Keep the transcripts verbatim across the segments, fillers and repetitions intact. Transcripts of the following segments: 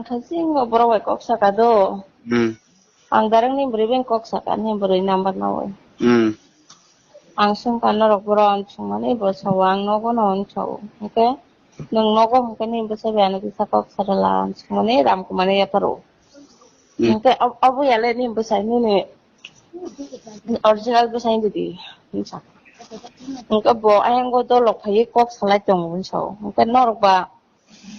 Hasingo borok bai kok saka do. Hmm. Ang direct ni bwrwi bai kok saka, ni bwrwi number nawi. Hmm. Ang swngkha norok boro, ang swngmani bo sao, ang nogo no, ang sao. Hwnkhe nwng nogo hwnkhe nini bwsai bai ano kisa kok sa rwla, ang swngmani Ramkumar ni yapharo. Hmm. Hwnkhe ob-, obo yale nini bwsai nini original bwsai didi, hinsa. Hwnkhe bo ayang go dolok phaiwi kok salai tongo, hinsa. Hwnkhe norok ba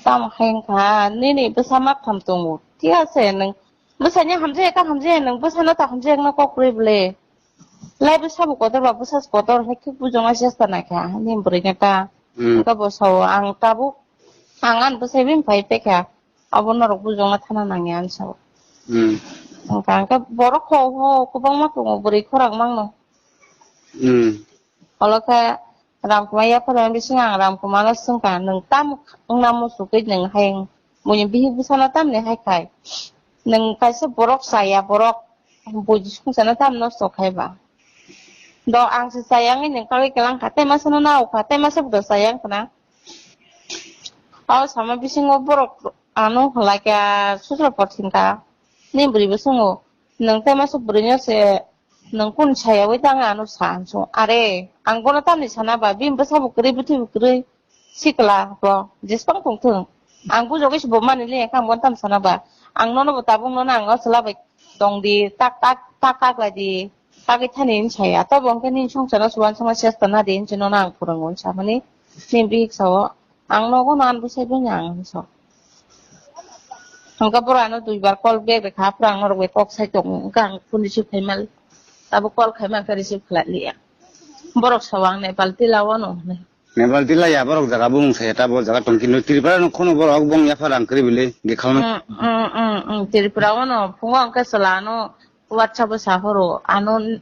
tamo khe wngkha, nini bwsa mak tham tongo. Thik ase, nwng bwsani hamjak ya, ta hamjak ya, nwng bwsano ta hamjak ya, nwng kok kwrwi bwle. Lai bwsa bo kotor ba, bwsa se kotor, hai khe bujongna chesta naikha, nini bwrwi no ta. Hmm. Wngkha bo sao, ang tabuk, ang ani bwsai bini phai paikha, abo norok bujongna thana nangya, ang sao. Hmm. Wngkha, wngkha borok ho, ho, kwbangma tongo, bwrwi khorang mangno. Hmm. Olo khe Ramkumar yapharo bising ang Ramkumar no swngkha, "Nwng tamo wngna muchugwi nwng hai buini bihik bwsano tamni hai khai? Nwng kaisa borok chaya borok buji songchano tam nosto khai ba? Do ang se chaya wngwi nwng kagwi kwlang kha, tei masa no narwk kha, tei masa bo chaya wng khna." O sama bisingo borok ano hwlai kha, sutra por thwng kha. Ni bwrwi bo swngo, "Nwng tei masa bwrwi no se nwng kunu sayaui tang ano sa," hinwi swngo. Are, ang bono tamni sana ba, bini bwsa bo kwrwi, bwtwi bo kwrwi, sikla bo, jespang tong thung. Ang bujogwi se bo mani liya kha, ang bono tamni sana ba. Ang nono bo tabuk nono ang o chwla bai tong di, tak, tak, tak, tak lai di, kagwi thani hinwi saya. Tobo hwnkhe nini songchar no se uansukna chesta na di hinwi nono ang phwrwngo hinwi samani. Nini bihik sao, ang nogo no ani bwsai bai ang hinwi sa. Hwnkhe borok ano duibar call back rwkha, aphuru ang norok bai kok sai tongo, hwnkhe ang phone receive khai mali. Abo call khai mankhe receive khlai liya. Borok sao ang Nepal tila wano hwnwi. Nepal tila ya, borok jaga bumung sai ta, bo jaga tong kino Tripura no khono borok bong yaphar ang kwrwi bwle, gikhalno. Mm, mm, mm, mm, Tripura wano phungo hwnkhe chwla ano WhatsApp o sa horo, ano n-,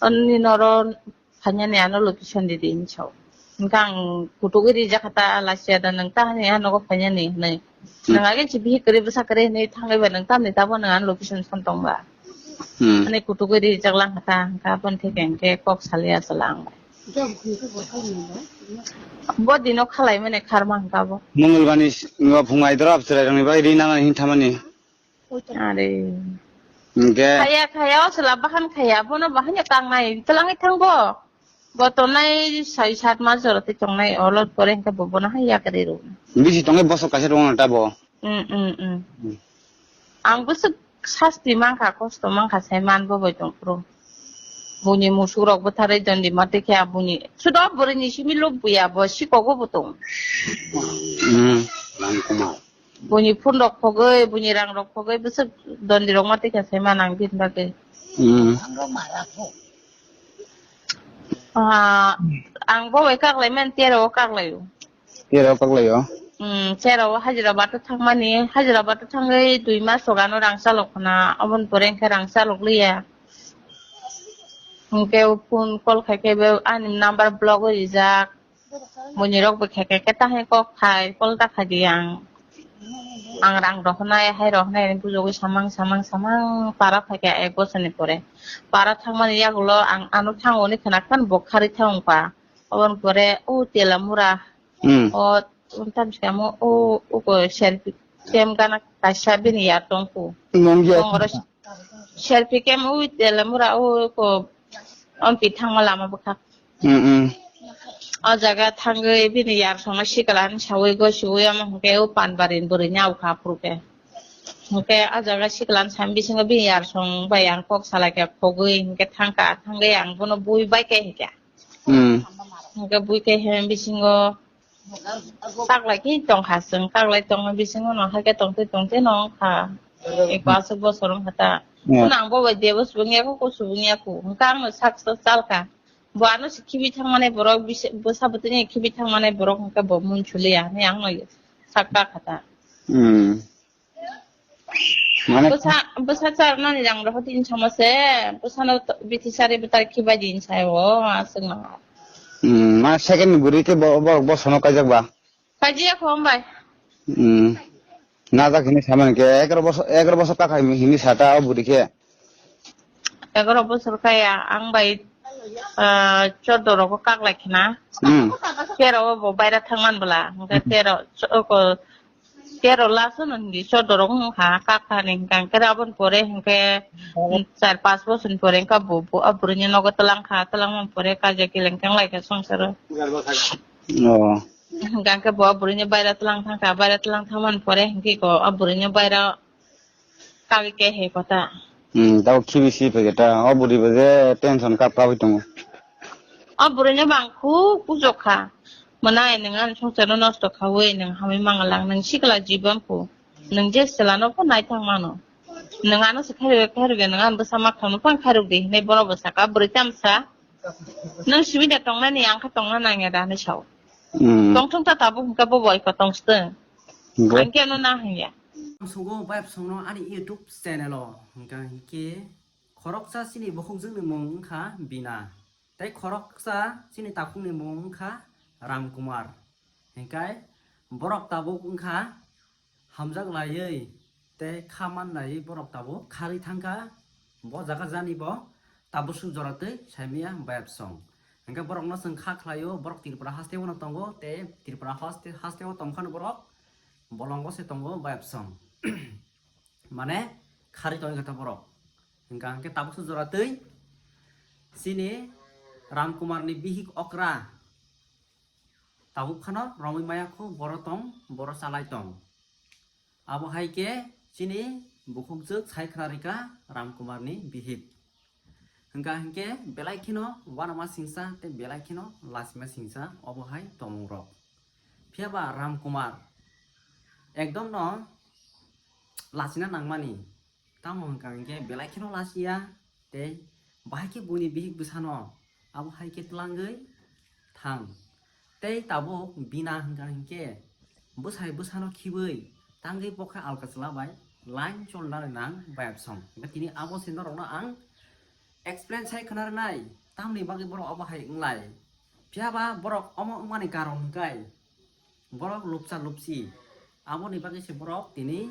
ani noro phainani ano location di di hinwi sao. Hwnkhe ang kutukgwi rijak kha ta, lachiya da nwng ta hani ha nogo phainani hwnwi. Hmm. Nwng agin si bihik kwrwi bwsa kwrwi hwnwi thangwi ba nwng tamni tabo nwng ano location son tong ba. Hmm. Ani kutukgwi rijak lang kha ta, hwnkhe aboni theke hwnkhe kok saliya chwla ang bai. Bo dino khalai mani kharma hwnkha bo. Mongolbani s-, phung aidoro abchwrai rokni bagwi ri nangani hinthamani. Are. Hwnkhe khaya, khaya, o chwla bahan khaya, bono bahan ya tangnai, twlangwi thang bo. Bo tongnai sai sat mas jora tei tongnai, olot pore hwnkhe bo bono hai yakarwi rw. Bisi tongwi bosok kaisa rwngno ta bo. Mm, mm, mm. Hmm. Ang bwswk sasti mankha, kosto mankha, sai man bo bai tong phuru. Buini musuk rok bwtharwi dondi ma tei khe buini. Sudo bwrwini simi lub buya bo sikogo bo tong. Hmm. Buini phone rok khogwi, buini rang rok khogwi, bwswk dondi rok ma tei khe sai man ang bini bagwi. Hmm. Ah, ang bo bai kaklai man, tero o kaklai o. Tero o kaklai o? Hmm, tero o hajira bato thangmani, hajira bato thangwi dui mas rok ano rang chalok khna, oboni pore hwnkhe rang chalok liya. Hwnkhe o phone call khai khe bo ani number block o rijak. Buini rok bo khe khe khe ta hai kok khai, call ta khai di ang. Ang rang rohornai, hai rohornai hinwi bujogwi samang, samang, samang para phai kha ek bochorni pore. Para thangmani yagulo ang ano thango hinwi khna khan bo kharwi thang wngkha. Oboni pore o Telamura, hmm, o, o tamsi kamo o, o ko selfie cam gana kaisa bini yar tongkhu. Nongya. Tongoro selfie cam o Telamura o ko ompi thangma lama bwkha. Mm, mm. O jaga thangwi bini yar songma sikla ni sawi go siwi omo hwnkhe o panbari ni bwrwi ni au kha phuru khe. Hwnkhe o jaga sikla ni sami bisingo bini yar song bai ang kok salai khe khogwi hwnkhe thangkha, thangwi ang bono bui bai khe hwnkhe. Mm. Hwnkhe bui khe he bisingo taklai khe tongkha chwng, taklai tongma bisingo no hai khe tongtwi tongtwi no wngkha. Eko aswk bosor wngkha ta. Yeah. Nang bo bai debo subung ya kho, ko subung ya kho. Hwnkhe ang no sak sak chalkha. Bo ano se khibi thangmani borok, bwsa bwtwi ni khibi thangmani borok hwnkhe bo mun suliya hinwi ang no sak ka kha ta. Hmm. Mane bwsa, bwsa charnani rang rohor din sama se, bwsano to-, bithi sari bwtar khibai din sai o, aswk no. Hmm, ma second ni bwrwi khe bo-, borok bo sono kaijak ba? Kaijak kho hambai. Hmm. Najak hinwi samani khe, egaro bosor, egaro bosor kakha hinwi sata o bwrwi khe. Egaro bosor kaya, ang bai, ah, chordo rogo kaklai khna. Hmm. Tero o bo baira thangman bwla, hwnkhe tero, cho-, oko, Tero last no hindi chodorok wng kha, kak kha ni hwnkha, hwnkhe aboni pore hwnkhe, hmm, char pas bosor ni pore hwnkhe bo, bo, a bwrwini nogo twlang kha, twlang mani pore kaijak keleng keng lai kha swngcharo. Oh. Hwnkha hwnkhe bo a bwrwini baira twlang thang kha, baira twlang thang mani pore hwnkhe ko a bwrwini baira kagwi khe he kotha. Hmm, tabo khibi si phaikhe ta, o bwrwi bo je tension kap kap wi tongo. O bwrwino bang khuk bujok kha. Mwnai nwng ani swngcharno nosto khaui nwng hamwi mangalang, nwng sikla jibon kho. Nwng je chwlano pho naithang mano. Nwng ano se khairokya khairokya nwng ani bwsa makthamno phan khairok di hinwi bono bo saka bwrwi tamsa. Nwng simi da tongnani ang kha tongna nangya da hinwi sao. Hmm. Tongthung ta tabuk hwnkhe bo boi kho tongstung. Bo- Ang khe ano na hwnya. Sugo bai bwsongno ani YouTube channel o hwnkha hinkhe khoroksa chini bukhukjwkni mung wngkha Bina. Tei khoroksa chini takhukni mung wngkha Ramkumar. Hinkhe borok tabuk wngkha hamjak laiwi tei kha man laiwi borok tabuk kharwi thangkha. Bo jaga jani bo tabuk suk jora twi saimaya bayapsong. Hinkhe borokno chwng kha khlaio, borok Tripura hasteo no tongo tei Tripura haste, hasteo tongphano borok bolongo se tongo bayapsong. Mane kharwi tongwi kha borok. Hinkha hinkhe tabuk suk jora twi chini Ramkumarni bihik okra tabuk phano romwi maya kho, boro tong, boro chalai tong. Abo hai khe chini bukhukjwk sai khna rika Ramkumarni bihik. Hinkha hinkhe belai kheno uanama singsa tei belai kheno lachima singsa obo hai tongmung rok. Phiya ba Ramkumar ekdom no lachina nangmani. Tamo hwnkha hinkhe belai kheno lachiya tei bahai khe buini bihik bwsano abo hai khe twlangwi thang. Tei tabuk Bina hwnkha hinkhe bwsai bwsano khibwi tangwi bokha alka chwla bai line cholnani nang bayapsong. Hinkhe tini abo se norokno ang explain sai khna rwnai, tamni bagwi borok abo hai wnglai. Phiya ba borok omo wngmani karon hwnkhe borok lupsa lupsi. Aboni bagwi se borok tini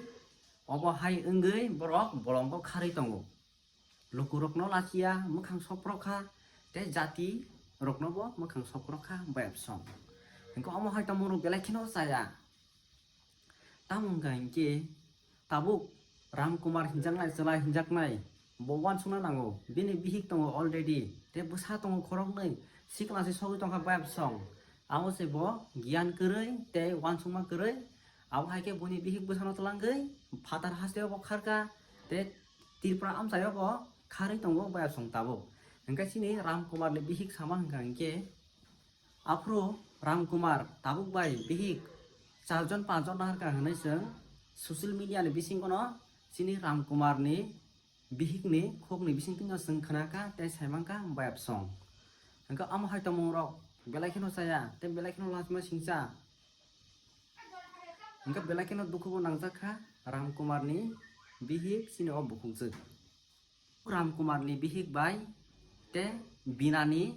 obo hai wngwi borok bolongo kharwi tongo. Lukurokno lachiya, mwkhang soprok kha, tei jati roknobo mwkhang soprok kha, bayapsong. Hinkhe omo hai tongmung rok belai kheno chaya. Tamo wngkha hinkhe tabuk Ramkumar hinjaknai, chwla hinjaknai, bo uansukna nango. Bini bihik tongo already, tei bwsa tongo khoroknwi, sikla se sogwi tongkha bayapsong. Abo se bo giyan kwrwi tei uansukma kwrwi. Abo hai khe buini bihik bwsano twlangwi phatar hasteo bo kharkha, tei Tripura amchaio bo kharwi tongo bayapsong tabuk. Hinkhe chini Ramkumarni bihik sama hwnkha hinkhe, aphuru Ramkumar tabuk bai bihik charjon panchjon naharkha hinwi chwng social media ni bisingono chini Ramkumarni bihikni khokni bisingtwino chwng khna kha tei sai mankha bayapsong. Hinkhe omo hai tongmung rok belai kheno chaya tei belai kheno lachima singcha. Hinkhe belai kheno dukhubo nangjak kha Ramkumarni bihik chini o bukhukjwk. Ramkumarni bihik bai tei Binani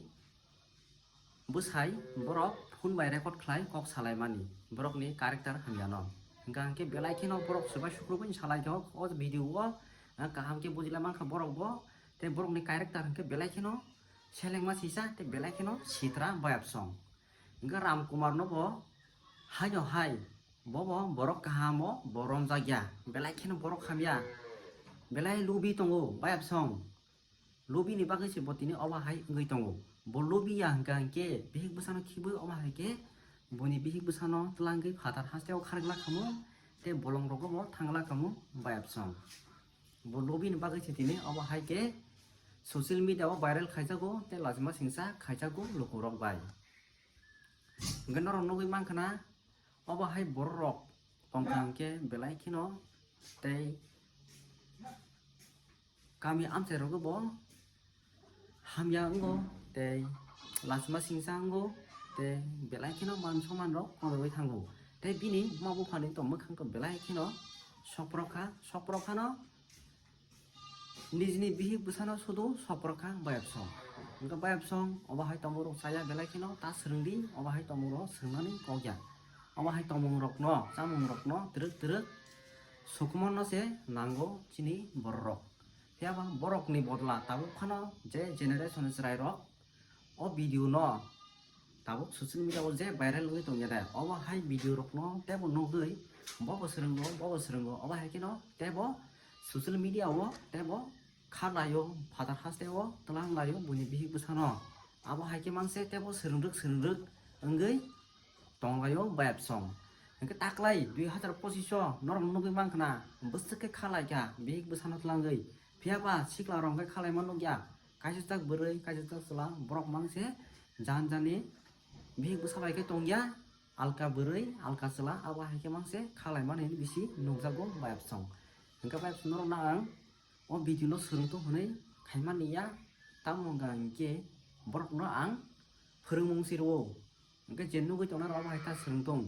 bwsai borok phone bai record khlai kok salaimani borokni character hamyano. Hinkha hinkhe belai kheno borok swbai sukrubui salai khe o video o, ah, kaham khe bujilai mankha borok bo tei borokni character hinkhe belai kheno selengma sisa tei belai kheno sitra bayapsong. Hinkhe Ramkumarno bo haino hai Bobo borok kaham o, bo romjakya, belai kheno borok hamya, belai lubi tongo bayapsong. Lubini bagwi se bo tini obo hai wngwi tongo. Bo lubi ya hwnkha hinkhe bihik bwsano khibwi obo hai khe buini bihik bwsano twlangwi phatar hasteo kharwk lakhamu tei bolong rogo bo thang lakhamu bayapsong. Bo lubini bagwi se tini obo hai khe social media o viral khaijago tei lachima singcha khaijago lukurok bai. Hwnkhe norok nugwi mankha na, obo hai borok rok tongkha hwnkhe belai kheno tei kami amchai rogo bo hamya wngo tei lachima singcha wngo tei belai kheno man soman rok kotorwi thango tei bini buma buphani to mwkhang to belai kheno sokprok kha, sokprok khano nijini bihik bwsano sudu sopor kha bayapsong. Hwnkhe bayapsong obo hai tongmung rok chaya belai kheno ta swrwngdi, obo hai tongmung rok swngnani kokya. Obo hai tongmung rokno, chamung rokno twrwk twrwk sukumanno se nango chini borok rok. Phiya ba borokni bodla tabuk phano je generation chwrai rok o video no tabuk social media o je viral wngwi tongya de, obo hai video rokno teibo nugwi Bobo swrwngo, bobo swrwngo, obo hai kheno tebo social media o tebo kharlaio, phatar haste o twlang laio buini bihik bwsano. Abo hai khe mangse tebo swrwngrwk swrwngrwk wngwi tonglaio bayapsong. Hwnkhe taklai dui hazar pochish o norok nugwi mankha na, bwswk khe kharlaikha bihik bwsano twlangwi. Phiyaba sikla rok hwnkhe kharlaima nukya, kaisajak bwrwi, kaisajak chwla, borok mangse jan jani bihik bwsa bai khe tongya, alka bwrwi, alka chwla, abo hai khe mangse kharlaimani bisi nukjago bayapsong. Hwnkhe bayapsong norokno ang o video no swrwngtong hwnwi khaimani ya, tamo hwnkha hinkhe borokno ang phwrwngmung se rwo. Hwnkhe je nugwi tongnai rok abo hai kha swrwngtong.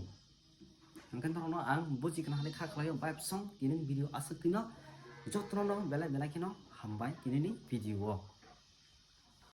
Hwnkhe norokno ang buji khna hwnwi kha khlaio bayapsong tini video aswk twino jotono belai belai kheno hambai tinini video o.